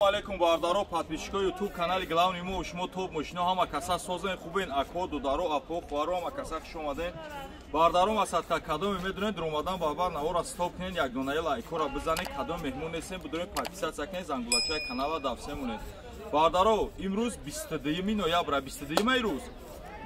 Алейкум бардаро, подписчикои YouTube канали главный мо, шумо топ мошино ҳама каса созен хубен, ако, дударо, апо, хоҳаро ҳама каса хуш омаден. Бардаро масадка кадоме медонед, ромадан барбар навора стоп кунед, як донаи лайкора бизанед, кадом меҳмон нестем, бидонед подписаться кунед, зангулачаи канала давсе монед. Бардаро, имрӯз 22 ноябр, 22 рӯз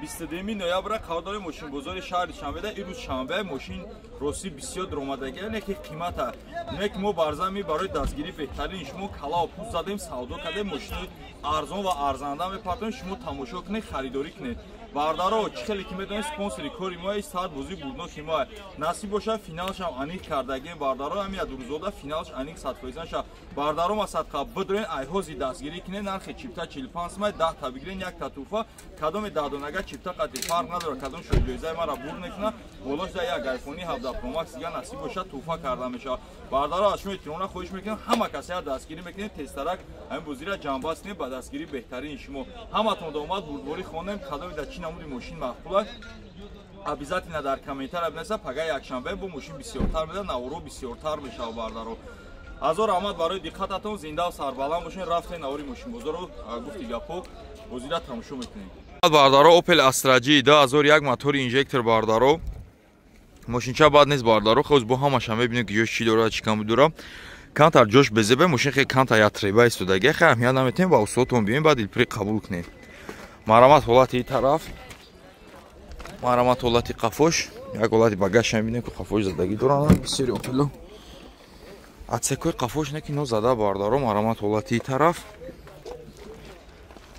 22 ноябр қарор дорем мошинбозори шаҳри Душанбеда. Имрӯз шанбе мошин рости бисёр даромадагӣ, не ки қимата. Не ки мо барзами барои дастгирии беҳтарини шумо калао пул задем, савдо кардем, мошини арзон ва арзанда мепартоем, шумо тамошо кунед, харидорӣ кунед. Бардаро, чӣ хеле ки медонед, спонсори кори мо е сад бозии бурдноки мо е. Насиб бошад, финалшам аниқ кардагем. Бардаро, ҳамин рӯзода финалш аниқ 100% шад. Бардаро, масадқа бидурен, айҳози дастгирӣ кунед, нархи чипта 45 сомон, 10 та бигирен, як та туҳфа. Кадоме дадонага чипта қадри фарқ надорад, кадом шоҳ ҷоизаи маро бур мекунад, болош да як айфони 17 Pro Max дига насиб бошад туҳфа карда мешавад. Бардаро, аз шумо эҳтиромона хоҳиш мекунам, ҳама касея дастгирӣ мекунед, тезтарак ҳамин бозиро ҷамъбаст кунед ба дастгирии беҳтарини шумо. Ҳаматон домад бурдборӣ хонем, кадоме дар чӣ намуди мошин маъқул аст, обязательно дар комментария бинависед. Пага якшанбе бо мошин бисёртар медад, наворо бисёртар мешавад. Бардаро, ҳазор раҳмат барои диққататон, зинда сарбаланд бошед. Рафтем навори мошинбозоро, гуфти гапҳо бозира тамошо мекунем. Бардаро, Opel Astra G 2001 мотори инжектор. Бардаро, мошинча бад нест. Бардаро, хоз бо ҳамаша мебинем ки ҷош чӣ дорад, чӣ кам дорад. Камтар ҷош безебе, мошин хеле камтар ятреба истодаги, хеле аҳамият наметем, ба устодтон биёем, баъд дилпурӣ қабул кунед. Марамат ҳолати тараф, марамат ҳолати қафош, як ҳолати багажша мебинем ки қафош задагӣ доранд бисёри Opel-о. Отсекои қафош не ки но зада. Бардаро, марамат ҳолати тараф,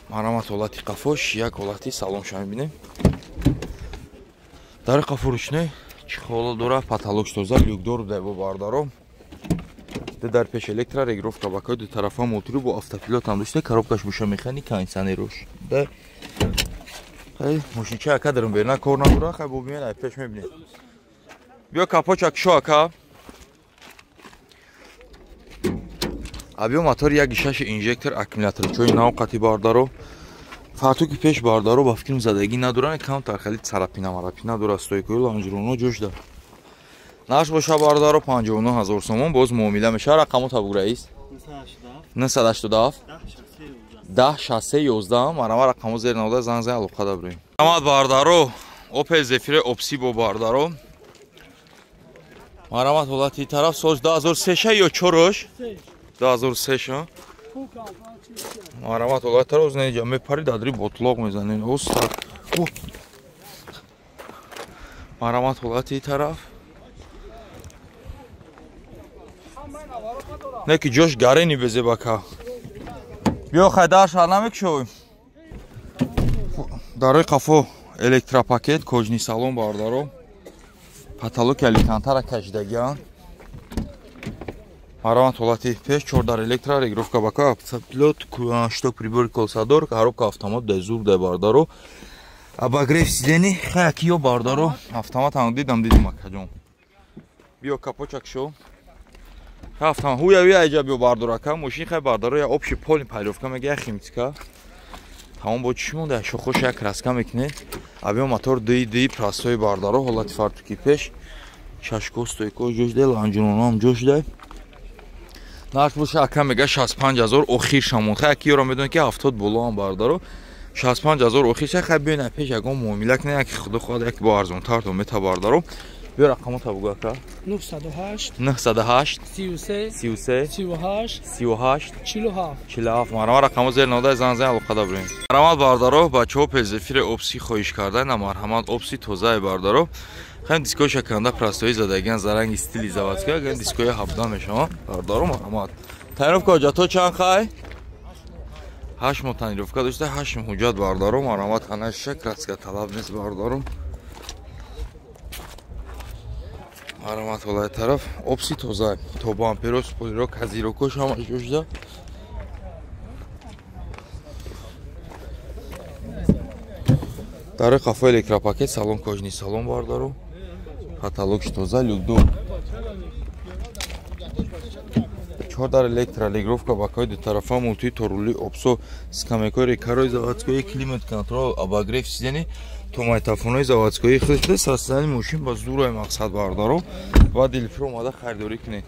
марамат ҳолати қафош, як ҳолати салонша мебинем. Дари қафо ручной чӣ ҳолат дорад, потолокш тоза, люкдор бо бардаро. Дар пеш электро регировка бакои ду тарафа, мотори бо автопилот ҳам дошта, коробкаш буша механик, кондиционерош. Да хай мошинча ака дарум берна кор надора, хай бо бибинед, ай пеш мебинед. Биё капоча кушо ака. Абиё мотори як шаш инжектор, аккумулятор чои нав қати. Бардаро, фартуки пеш бардаро ба фикрам задагӣ надоранд, камтар хеле царапина марапина дорад, стойкои лонжероно ҷош да. Нарх боша бардаро 59 000 сомон, боз муомила мешавад. Рақамо табуг раис 987 10 63 11. Марама рақамо зер навода, занг зан, алоқа даброем. Рамат бардаро, Opel Zafira Opsi бо бардаро. Марамат ҳолати тараф, сол 2003 ё 4 2003. Марамат ҳолати тараф, неҷа мепари дадри ботлоқ мезанен. Остад. Марамат ҳолати тараф. Не ки ҷош гарени безебака. Биё хай дар шаҳр намекушоем. Дарои қафо электропакет, кожаный салон бардаро. Потолоки алькантара кашидагиан. Марамат ҳолати пеш, чор дар электро, регировка бака, автопилот, шток прибори колсадор, коробка автомат дар зур дар бардаро. Обогрев сидений, хай акиё бардаро, автомат ҳам дидам, дидам акаҷон. Биё капочак шо. Автомат ҳуя ҳуя айҷа биё бардорака, мошин хай бардаро я общий полный полировка мега, я химчистка. Тамом бо чӣ монда, шохош як краска мекунед. Абиё мотор ди ди простой бардаро, ҳолати фартуки пеш, чашко стойко ҷош дай, ланҷуноно ҳам ҷош дай. Нарх боша ака мега 65 000 охир шамон. Хай акиёро медонед ки 70 боло ҳам бардаро. 65 000 охир ша, хай биён ай пеш ягон муомила кунед, яки худо хоҳад як бо арзонтар то мета бардаро. Биё рақамо табугу ака. 908 908 33 33 38 38 47 47. Марама рақамо зер навода, занг зан, алоқа даброем. Марҳамат бардаро, бачаҳо Opel Zafira Opsi хоҳиш кардан, на марҳамат Opsi тозае бардаро. Хай дискои шаканда простои задагиан, заранги стили заводской, агар дискои 17 мешаванд бардаро, марҳамат. Тонировка ҳуҷҷатҳо чанд хай? 8 моҳ тонировка дошта, 8 моҳ ҳуҷҷат бардаро, марҳамат ҳанаша краска талаб нест бардаро. Марамат ҳолати тараф, Опси тоза, то бамперо, спойлеро, козырёкош ҳамаш ҷошда. Дарои қафо электропакет, салон кожаный салон бардаро. Потолокш тоза, люкдор. Чор дар электро, регулировка бакои ду тарафа, мулти торули Опсо, скамейкои рекарои заводской, климат контрол, обогрев сидений, то майтафонои заводскои худаш састани мошин ба зураи мақсад бардаро ва дилпур омада харидорӣ кунед.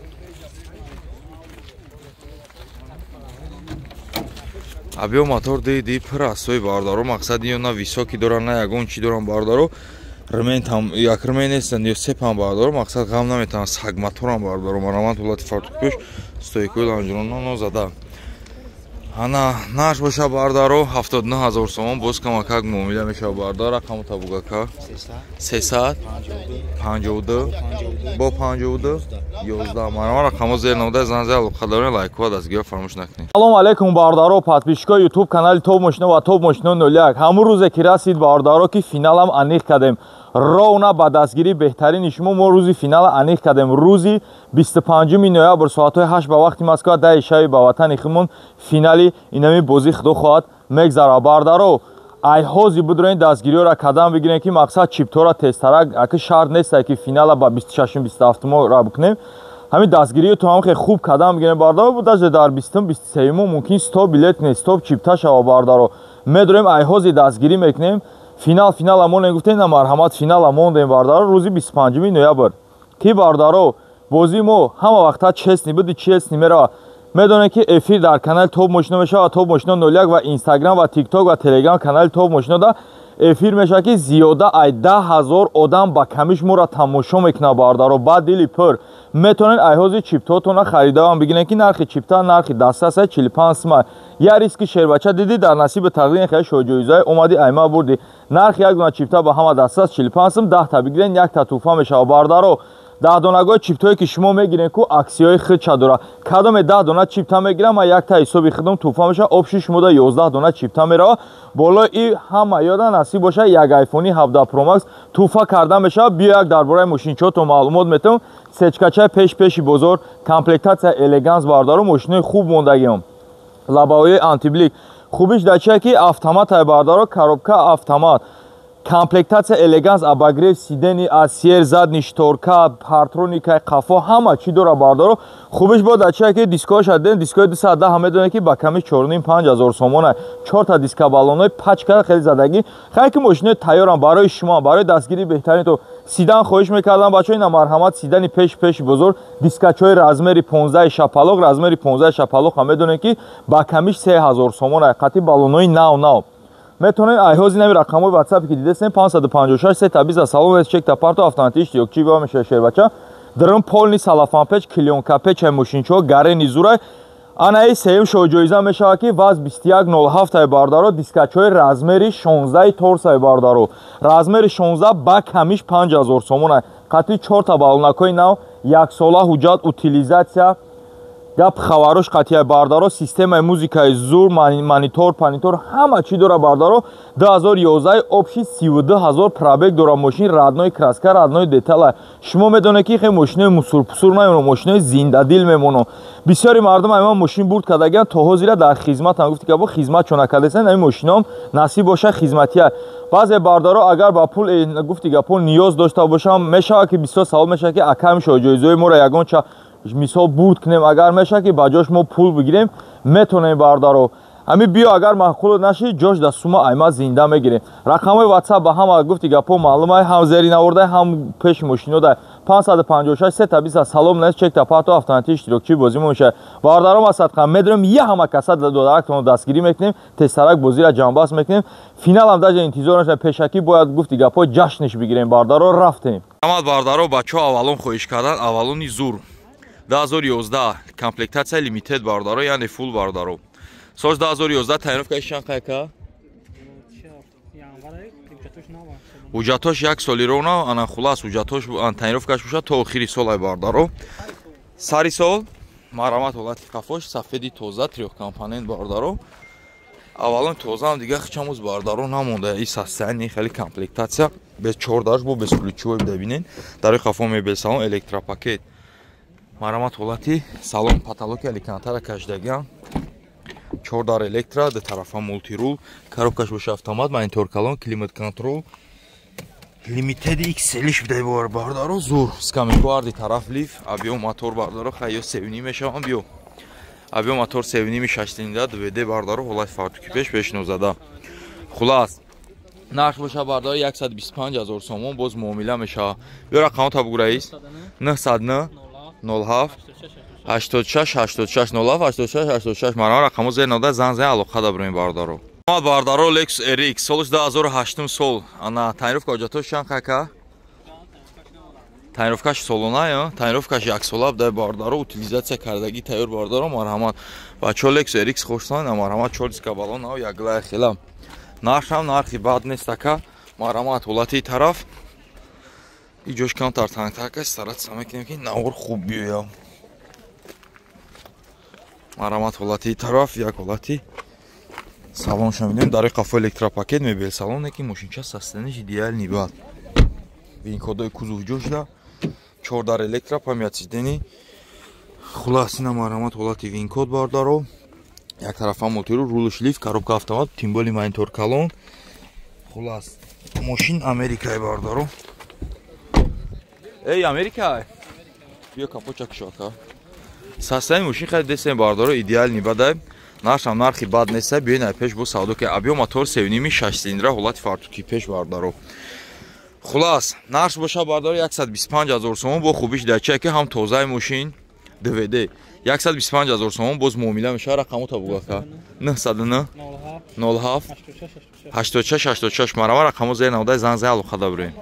Объём мотор ди пур астҳои бардаро, мақсад ё на високи доран, на ягон чӣ доран бардаро. Ремень там як ремень нестанд, ё сепам бардаро, мақсад ғам наметавонад, саг моторам бардаро. Марамат ҳолати фартукпеш, стойкои лонжерона нозада. Ана нарх боша бардаро 79 000 сомон, боз камакак муомила мешава бардар. Рақаму табугака 352 бо 52 11. Марама рақамо зер намуда, зан зер алоқадорен, лайкҳо дастгирӣ фаромӯш накунед. Салом алейкум бардаро, подписчикои YouTube канали Топ Мошино ва Топ Мошино 01. Ҳамун рӯзе ки расид бардаро, ки финалам аниқ кардем. Ровна ба дастгирии беҳтарини шумо мо рӯзи финала аниқ кардем. Рӯзи 25 ноябр соатҳои 8 ба вақти Москва, 10 шаби ба ватани худмон финали инами бозӣ худо хоҳад мегзарад. Бардаро, ай ҳози бидурен дастгириёра кадам бигирем, ки мақсад чиптора тезтарак, аки шарт нест, ки финала ба 26 27 ра бикунем. Ҳамин дастгириё то ҳам хеле хуб кадам бигирем бардаро, даже дар 20 23 мумкин 100 билет не 100 чипта шава бардаро. Медурем ай ҳози дастгирӣ мекунем. Финал монем гуфтем, на марҳамат, финала мондем бардаро рӯзи 25 ноябр. Ки бардаро бозии мо ҳама вақта честный буди, честный мерава. Медонед ки эфир дар канали Топ Мошино мешавад, Топ Мошино 01 ва Инстаграм ва ТикТок ва Телеграм канали Топ Мошино да эфир мешавад, ки зиёда ай 10 000 одам ба камиш моро тамошо мекунад бардаро. Ба дили пур метавонед айҳози чиптотона харидавам бигиред, ки нархи чипта нархи дастрас 45 сма. Я риски шербача диди дар насиби тақдир хеле шоҳҷоизаи омади айма бурди. Нархи як дона чипта ба ҳама дастрас 45 сум, 10 та бигиред, як та туҳфа мешавад бардаро. 10 донагои чиптое ки шумо мегиред, ку аксияҳои худша дора. Кадоме 10 дона чипта мегирам, ман якта ҳисоби худам туҳфа мешавад, обши шумо да 11 дона чипта мерава. Болои и ҳама ёда насиб бошад, як айфони 17 Pro Max туҳфа карда мешавад. Биё як дар бораи мошинчиҳото маълумот метавон. Сечкачаи пеш-пеши бозор, комплектатсия элеганс бардаро, мошинои хуб мондагиам. Лабаҳои антиблик. Хубиш дар чие ки автоматай бардаро, коробка автомат. Комплектатсия элеганс, обогрев сидени, асьер, задний шторка, партроникаи қафо, ҳама чӣ дора бардаро. Хубиш бо дар чие ки дискош аден, дискои 210 ҳама медонед ки ба ками 4,5 ҳазор сомона. 4 та диска баллонои пачка хеле задагӣ. Хай ки мошинои тайёрам барои шумо, барои дастгирии беҳтарин то сидан хоҳиш мекардам бачаҳо, ина марҳамат сидани пеш-пеши бозор, дискачои размери 15 шапалоқ, размери 15 шапалоқ ҳам медонед ки ба камиш 3000 сомона, қати баллонои нав нав. Метавонед айҳози нави рақамҳои WhatsApp ки дидесем 556 320 салон рес чек та парто автоматӣ иштирокчӣ ба мешавад шербача. Дрон полни салафанпеч, клеёнкапеч ай мошинчиҳо гарени зурай. Анаи сеюм шоҳҷоиза мешавад ки ВАЗ 2107 ай бардаро, дискачои размери 16 торс ай бардаро. Размери 16 ба камиш 5000 сомон ай. Қати 4 та баллонакҳои нав, яксола ҳуҷҷат, утилизатсия, гап хабарош қатия бардаро, системаи музикаи зур, монитор, панитор, ҳама чӣ дора бардаро. 2011 обши 32 000 пробег дора мошин, родной краска, родной детала. Шумо медонед ки хе мошинои мусурпусур намемонад, мошинои зиндадил мемонад. Бисёри мардум айман мошин бурд кардагиан, то ҳозира дар хизматам гуфти ки бо хизмат чо накардесен, ами мошином насиб боша хизматия. Баъзе бардаро агар ба пул гуфти гапо ниёз дошта бошам, мешавад ки бисёр савол мешавад ки акам шоҳҷоизаи моро ягонча мисол бурд кунем, агар мешавад ки ба ҷош мо пул бигирем, метавонем бардаро. Ами биё агар маъқул наши, ҷош да сума айма зинда мегирем. Рақамҳои WhatsApp ба ҳама гуфти гапо маълумай, ҳам зери навордай, ҳам пеши мошинодай. 556 320 салом нест чек та парто автоматӣ иштирокчии бозӣ мешавад. Бардаро масадқа медорем, я ҳама каса додарактонро дастгирӣ мекунем, тезтарак бозиро ҷамъбаст мекунем. Финалам даже интизор нашавад, пешакӣ бояд гуфти гапо ҷашниш бигирем бардаро, рафтем. Амад бардаро, бачаҳо аввалон хоҳиш кардан, аввалони зур. 2011 комплектатсия лимитед бардаро, яъне фул бардаро. Сол 2011 тайиновкаи чанд қайка? Ҳуҷҷатош як соли рона, ана хулас ҳуҷҷатош тайиновкаш бошад то охири сол ай бардаро. Сари сол марҳамат ҳолати қафош сафеди тоза, трёхкомпонент бардаро. Аввалон тозаам дига хичамуз бардаро намонда. И состояние хеле комплектатсия без чордаш бо бесключевой бибинед. Дар қафо мебел салон электропакет. Марҳамат ҳолати салон потолоки алькантара кашидагиам. 4 дар электро, ду тарафа мултирул, коробкаш боша автомат, монитор калон, климат контрол. Limited XL-иш бидай бор бардаро, зур. Скамейко арди тараф лиф, объём мотор бардаро, хайё 7.5 мешавам биё. Объём мотор 7.5 6 2D бардаро, ҳолати фартуки пеш 5.19. Хулас нарх боша бардаро 125 000 сомон, боз муомила мешава. Биё рақамро табуг раис. 909 07 86 86 07 86 86 марҳамат, рақамо зер навда, зан зан, алоқа да бирем, бародаро. Бардаро, Lexus RX, солш 2008 сол. Ана, тонировка ҳоҷатош чанд кака? Тонировкаш солона ё? Тонировкаш як сола буда, бардаро, утилизация кардагӣ тайёр, бардаро, марҳамат. Бачаҳо Lexus RX хоштан, марҳамат, чор диска балон, ав яглая хела. Нархам нархи бад нест, ака. Марҳамат, ҳолати тараф. Иҷош камтар тангтарк аст, стараться мекунем, ки навор хуб биёям. Марҳамат, ҳолати тараф, як ҳолати салонша мебинем. Дар қафо электропакет, мебел салон, ки мошинча состояниш идеальный бад. Винкодои кузов ҷо шуда, чор дар электро, память сидений. Хулас, ина, марҳамат, ҳолати винкод, бардаро. Як тарафа мултируль, рулш лифт, коробка автомат, тем более монитор калон. Хулас, мошин Америкай, бардаро. Эй, Америкай. Биё, капоча кушока. Состояние мошин хеле десем, бардаро, идеальный бадай. Нархам нархи бад неста, биёин ай пеш бо савдо ки объём мотор 3,5, 6 цилиндра, ҳолати фартуки пеш, бардаро. Хулас, нарх боша, бардаро, 125 ҳазор сомон. Бо хубиш дар чия, ки ҳам тозаи мошин 2WD, 125 ҳазор сомон, боз муомила мешава. Рақамота бугака: 909 07 86 86. Марҳамат, рақамо зер наводай, зан зай, алоқа да бирем.